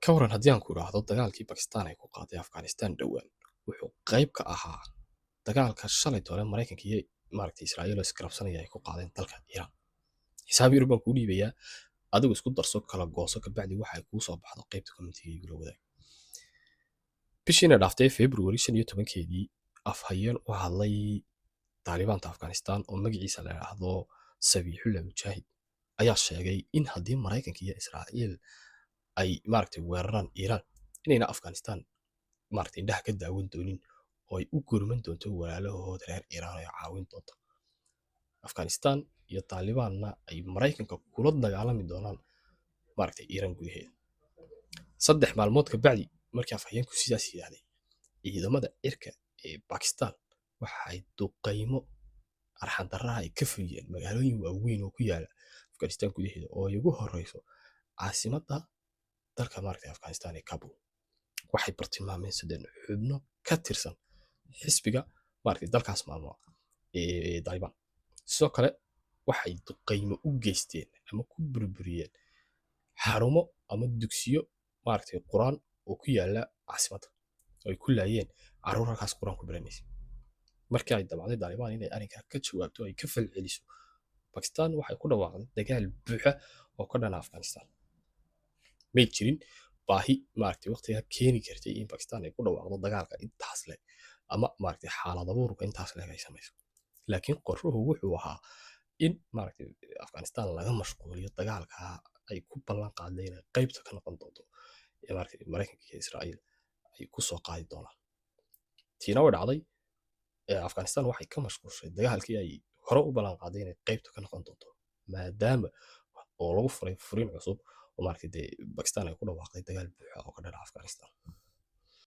Ka waran haddii aan ku idhaahdo dagaalkii Bakistaan ay ku qaaday Afghanistan dhowaan wuxuu qayb ka ahaa dagaalka shalay toole Maraykanka iyo maaragtay Israa'iil oo isgarabsanaya ay ku qaadeen dalka Iiraan? Xisaab yar baan kuu dhiibayaa, adigu isku darso, kala gooso, kabacdi waxa ay kuu soo baxdo qaybta commentiga igula wadaag. Bishiina dhaaftay February 15-keedii, afhayeen u hadlay Taalibaanta Afghanistan oo magaciisa la yidhaahdo Sabiixullah Mujaahid ayaa sheegay in haddii Maraykanka iyo Israa'iil ay maaragtay weeraraan Iiraan, inayna Afghanistan maaragtay indhaha ka daawan doonin oo ay u gurman doonto walaalahooda reer Iiraan oo ay caawin doonto Afghanistan, iyo Taalibaanna ay Maraykanka kula dagaalami doonaan maaragtay Iiraan gudaheeda. 3 maalmood ka bacdi markii afhayeenku sidaas yidhaahday, ciidamada cirka ee Bakistan waxa ay duqaymo arxan-darraha ay ka fuliyeen magaalooyin waaweyn oo ku yaala Afghanistan gudaheeda, oo ay ugu horeyso caasimadda dalka maaragtay Afghanistan ee Kabul. Waxay bartilmaameysadeen xubno ka tirsan xisbiga maaragtay dalkaas maamula ee Taliban. Sidoo kale waxay duqaymo u geysteen ama ku burburiyeen xarumo ama dugsiyo maaragtay Qur'aan oo ku yaala caasimadda, oo ay ku laayeen carruur halkaas Qur'aan ku baranaysay. Markii ay damacday Taliban inay arrinkaa ka jawaabto, ay ka falceliso, Bakistan waxay ku dhawaaqday dagaal buuxa oo ka dhana Afghanistan. May jirin baahi maaragtay waqtigaa keeni kartay in Bakistan ay ku dhawaaqdo dagaalka intaas leh ama maaragtay xaalad abuurka intaas leh ay samayso, laakiin qorshuhu wuxuu ahaa in maaragtay Afghanistan laga mashquuliyo dagaalka ay ku ballan qaaday inay qaybta ka noqon doonto ee maaragtay Maraykanka iyo Israa'iil ay ku soo qaadi doonaan. Tiina way dhacday. Afghanistan waxay ka mashquushay dagaalkii ay hore u ballan qaaday inay qaybta ka noqon doonto, maadaama oo lagu furay furin cusub oo maaragtay dee Bakistan ay ku dhawaaqday dagaal buuxa oo ka dhana Afghanistan.